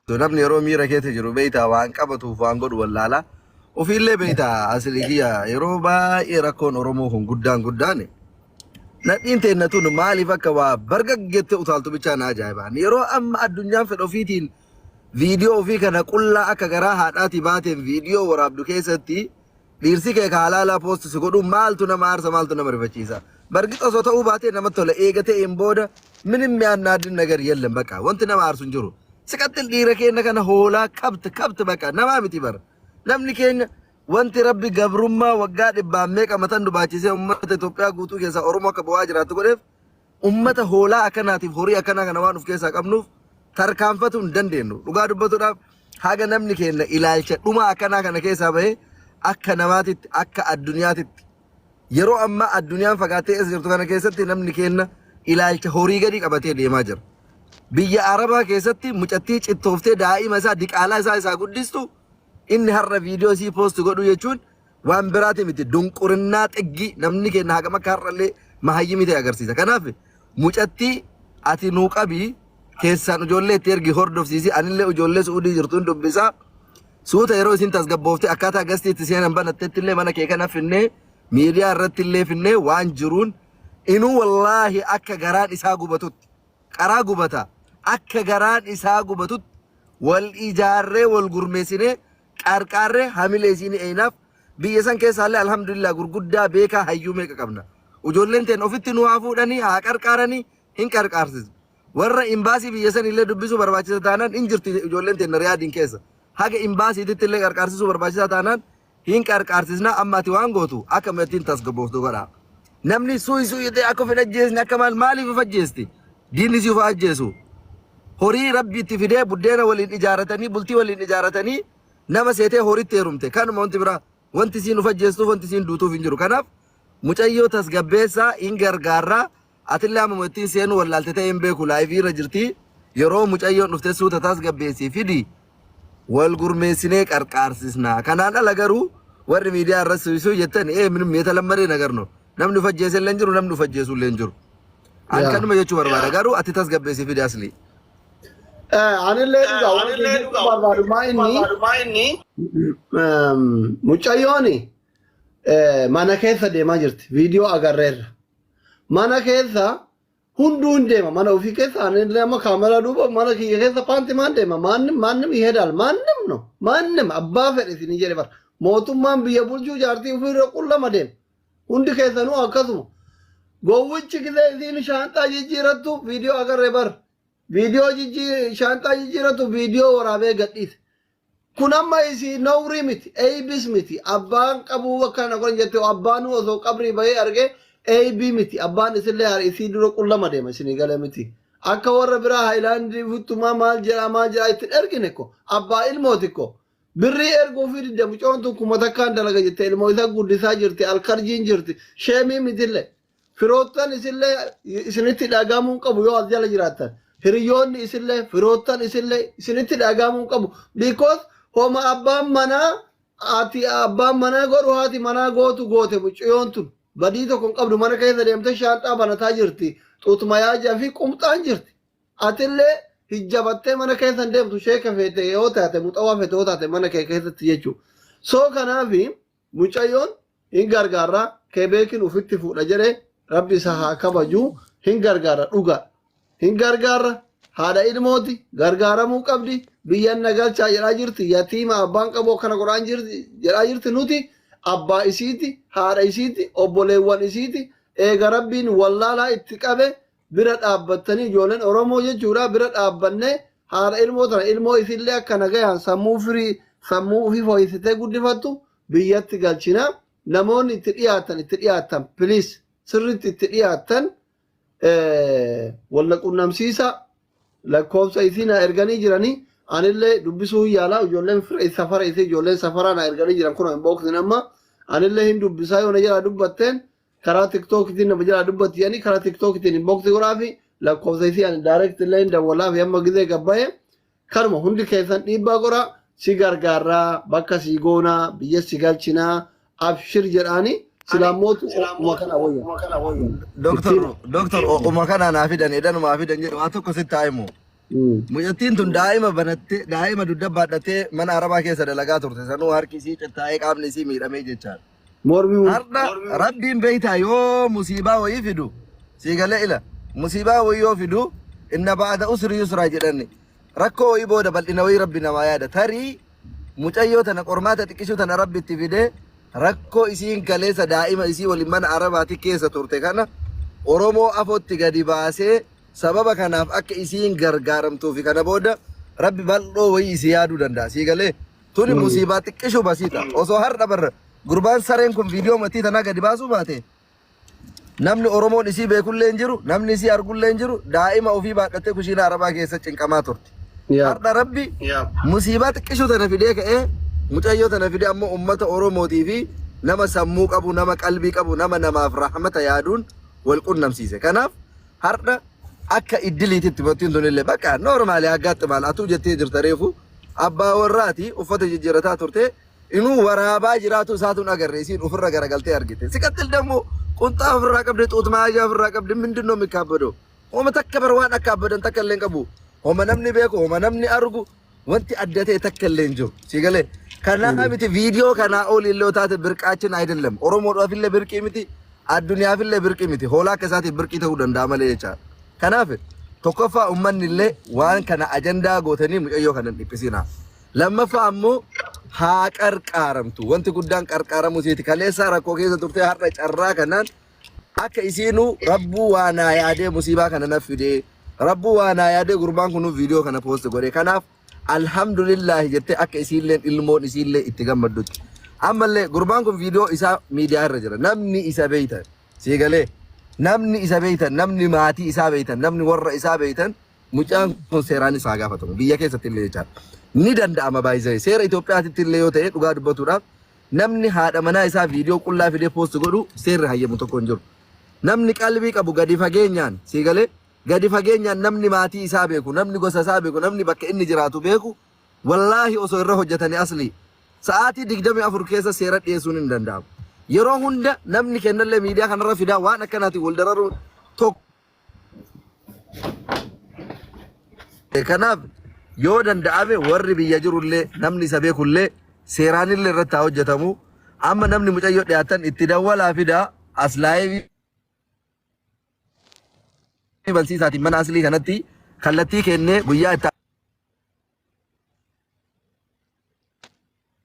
Namni yeroo miira keessa jiru beektaa waan qabatuuf waan godhu wallaala. Ofiillee beektaa asli kiyya yeroo baay'ee rakkoon Oromoo kun guddaan guddaan nadhiin teenna tun maaliif akka waa bargaggeette utaaltu bichaa na ajaa'iba. Yeroo amma addunyaan fedha ofiitiin viidiyoo ofii kana qullaa akka garaa haadhaatii baateen viidiyoo waraabdu keessatti dhiirsi kee ka halaalaa post si godhu maaltu nama aarsa, maaltu nama rifachiisa? Bargixa osoo ta'uu baatee namatti tola, eega ta'een booda minim mi'aannaadin nagar yellen baqa wanti nama aarsu hin jiru. Siqaxxil dhiira keenya kana hoolaa kabt kabt baqa namaa miti bara. Namni keenya wanti rabbi gabrummaa waggaa dhibbaan meeqa matan dubaachisee uummata Itoophiyaa guutuu keessaa Oromoo akka bu'aa jiraattu godheef ummata hoolaa akkanaatiif horii akkanaa kana waan of keessaa qabnuuf tarkaanfatuu hin dandeenyu. Dhugaa dubbatuudhaaf haga namni keenya ilaalcha dhumaa akkanaa kana keessaa bahee akka namaatitti akka addunyaatitti yeroo ammaa addunyaan fagaattee as jirtu kana keessatti namni keenya ilaalcha horii gadi qabatee deemaa jira. Biyya Arabaa keessatti mucattii cittooftee daa'ima isaa diqaalaa isaa isaa guddistu inni har'a viidiyoo isii poost godhu jechuun waan biraati miti, dunqurinnaa xiggii namni keenya hagam akka har'allee mahayyimii ta'e agarsiisa. Kanaaf mucattii ati nuu qabii keessaan ijoollee itti ergi hordofsiisi, anillee ijoollee Su'uudii jirtu hin dubbisaa. Suuta yeroo isin tasgabboofte akkaataa gastii itti seenan banattetti illee mana kee kana finnee miidiyaa irratti illee finnee waan jiruun inuu wallaahi akka garaan isaa gubatutti qaraa gubata akka garaan isaa gubatutti wal ijaarree wal gurmeessinee qarqaarree hamilee isiin eeynaaf. Biyya san keessaallee alhamdulillah gurguddaa beekaa hayyuu meeqa qabna. Ijoolleen teen ofitti nu haa fuudhanii haa qarqaaranii hin qarqaarsisu. Warra imbaasii biyya san illee dubbisuu barbaachisa taanaan hin jirti ijoolleen teen Riyaadiin keessa. Haga imbaasiititti illee qarqaarsisuu barbaachisaa taanaan hin qarqaarsisna. Amma ati waan gootu akka ittiin tasgabbooftu godha. Namni suuyi suuyi ta'e akka of hin ajjeesne akka maal maaliif of ajjeesti? Diinni si of haa ajjeesu. Horii rabbi itti fidee buddeena waliin ijaaratanii bultii waliin ijaaratanii nama seetee horitti heerumte, kanuma. Wanti biraa wanti isiin of ajjeestuuf wanti isiin duutuuf hin jiru. Kanaaf mucayyoo tasgabbeessaa, hin gargaarraa. Atillee amma ittiin seenuu wallaalte ta'e hin beeku, live irra jirti. Yeroo mucayyoon dhufte suuta tasgabbeessii fidi, wal gurmeessinee qarqaarsisna. Kanaan ala garuu warri miidiyaa irra suusuu jettan ee ምንም የተለመደ ነገር ነው. Namni of ajjeese illee hin jiru, namni of ajjeesu illee hin jiru. An kanuma jechuu barbaada, garuu ati tasgabbeessii fidi asli. Anillee dhugaa wanti jechuu barbaadu maa inni mucayyoon mana keessa deemaa jirti. Viidiyoo agarreerra. Mana keessa hunduu hin deema. Mana ofii keessa anillee amma kaameraa duuba mana kiyya keessa paanti maan deema. ማንም ማንም ይሄዳል. ማንም ነው ማንም abbaa fedhe isinii jedhe bara. Mootummaan biyya bulchuu jaartii ofiirra qullama deema. Hundi keessanuu akkasuma. Gowwichi gisee isiin shaanxaa jijjiirattu viidiyoo agarre bar. Viidiyoo shaanxaa jijjiirattu viidiyoo waraabee gadhiise. Kun amma isii nowrii miti, eeybis miti. Abbaan qabuu akkana godhan jette, abbaan osoo qabrii bahee argee eeybii miti. Abbaan isillee isii dura qullama deema isinii galee miti. Akka warra biraa haayilaandii futtumaa maal jedhaa maal jedhaa ittiin ergine ko. Abbaa ilmooti ko. Birrii erguu fi didde mucoon tun 1000n dalaga jette, ilmoo isa guddisaa jirti, alkarjiin jirti, sheemii mitillee. Firoottan isillee isinitti dhagahamuu qabu yoo as jala jiraattan. Hiriyoonni isillee firoottan isillee isinitti dhagahamuu qabu. Because homa abbaan manaa ati abbaan manaa godhu haati manaa gootu goote mucayyoon tun. Badii tokko hin qabdu, mana keessa deemtee shaanxaa banataa jirti. Xuutmayaajaa fi qumxaan jirti. Atillee hijjabattee mana keessa hin deemtu, sheeka feete yoo taate, muxawaa feete yoo taate mana kee keessatti jechuudha. So kanaafi mucayyoon hin gargaarra, keebeekin ufitti fuudha jedhe, rabbi isa haa kabaju, hin gargaarra, dhuga hin gargaarra. Haadha ilmooti, gargaaramuu qabdi. Biyyan na galchaa jedhaa jirti, yatiima abbaan qabu akkana godhaan jirti jedhaa jirti. Nuti abbaa isiiti, haadha isiiti, obboleewwan isiiti. Eega rabbiin wallaalaa itti qabe bira dhaabbattanii ijoolleen Oromoo jechuudha bira dhaabbannee haadha ilmoo tana ilmoo isillee akka nagayaan sammuu firii sammuu ofii fooyyessitee guddifattu biyyatti galchina. Namoonni itti dhiyaatan itti dhiyaatan, please, sirriitti itti dhiyaatan walla qunnamsiisa. Lakkoofsa isii na erganii jiranii, anillee dubbisuu hin yaalaa. Ijoolleen safara isii, ijoolleen safaraa na erganii jiran kun inboxin amma anillee hin dubbisaa. Yoo na jalaa dubbatteen karaa tiktookitiin nama jalaa dubbatti jedhanii karaa tiktookitiin inboxii godhaa fi lakkoofsa isii ani direct illee hin dawwalaa fi amma gizee gabbaa'e kanuma hundi keessan dhiibbaa godhaa, si gargaarraa, bakka si goonaa, biyya si galchinaa, abshir jedhaanii silaammootu uma kana wayya. Doktor, doktor, uma kana naa fidan edanumaa fidan jedhu waa tokko sitti haa himu. Mucattiin tun daa'ima banattee daa'ima dugda baadhattee mana arabaa keessa dalagaa turte sanuu harki isii cittaa'ee qaamni isii miidhamee jechaadha. Mormi Har'a rabbiin beeytaa yoo musiibaa wayii fidu sii galee ila musiibaa wayii yoo fidu inna ba'ada usri yusraa jedhani rakkoo wayii booda bal'ina wayii rabbi namaa yaada tarii mucayyoo tana qormaata xiqqishuu tana rabbi itti fidee rakkoo isiin kaleessa daa'ima isii waliin mana arabaati keessa turte kana Oromoo afootti gadi baasee sababa kanaaf akka isiin gargaaramtuufi kana booda rabbi bal'oo wayii isii yaaduu danda'a sii galee tuni musiibaa xiqqishuu basiita osoo har'a barra gurbaan sareen kun viidiyoo matii tanaa gadi baasuu baate namni Oromoon isii beekullee hin jiru namni isii argullee hin jiru daa'ima ofii baadhattee kushiina arabaa keessa cinqamaa turte. Har'a rabbi musiibaa xiqqishuu tana fidee ka'ee mucayyoo tana fidee ammoo ummata Oromootii fi nama sammuu qabu nama qalbii qabu nama namaaf rahmata yaaduun wal qunnamsiise. Kanaaf har'a akka iddiliititti battiin tunillee bakka noormaali aggaatti maal atuu jettee jirta reefu abbaa warraati uffata jijjiirataa turte inuu waraabaa jiraatu isaatuun agarre isiin ofirra garagaltee argite. Siqaxxil dammoo qunxaa ofirraa qabde xuutmaa ajaa ofirraa qabde mindin noo mikaabbadoo. Homa takka bar waan akka abbadan takka illee hin qabu. Homa namni beeku, homa namni argu wanti adda ta'e takka illee hin jiru. Si galee? Kanaa miti viidiyoo kanaa olii illee yoo taate birqaachin ayidellem. Oromoodhaaf illee birqii miti, addunyaaf illee birqii miti. Hoolaa akka isaatiif birqii ta'uu danda'a malee jechaadha. Kanaaf tokkoffaa uummanni illee waan kana ajandaa gootanii mucayyoo kana hin dhiphisinaa. Lammaffaa ammoo haa qarqaaramtu. Wanti guddaan qarqaaramuu isiiti. Kaleessaa rakkoo keessa turtee har'a carraa kanaan Akka isiinuu rabbuu waa naa yaadee musiibaa kana na fidee rabbuu waa naa yaadee gurbaan kunuu viidiyoo kana poost godhe kanaaf alhamdulillaahi jettee akka isiilleen ilmoon isiillee itti gammaddutti. Ammallee gurbaan kun viidiyoo isaa miidiyaa irra jira namni isa beeytan sii galee namni isa beeytan namni maatii isaa beeytan namni warra isaa beeytan mucaan kun seeraan isaa gaafatamu biyya keessatti illee jechaadha. Ni danda'ama baay'isee seera Itoophiyaatitti illee yoo ta'e dhugaa dubbatuudhaaf Namni haadha manaa isaa viidiyoo qullaa fidee post godhu seerri hayyamu tokko hin jiru. Namni qalbii qabu gadi fageenyaan sii galee gadi fageenyaan namni maatii isaa beeku, namni gosa isaa beeku, namni bakka inni jiraatu beeku wallaahi osoo irra hojjetanii aslii sa'aatii 24 keessa seera dhiyeessuun hin danda'amu. Yeroo hunda namni kennallee miidiyaa kanarra fidaa waan akkanaatiin wal dararuun tokko Kanaaf yoo danda'ame warri biyya jirullee namni isa beekullee seeraanillee irratti haa hojjetamu. Amma namni mucayyoo dhiyaatan itti dawwalaa fidaa as laayivii bansiisaatiin mana aslii kanatti kallattii kennee guyyaa itti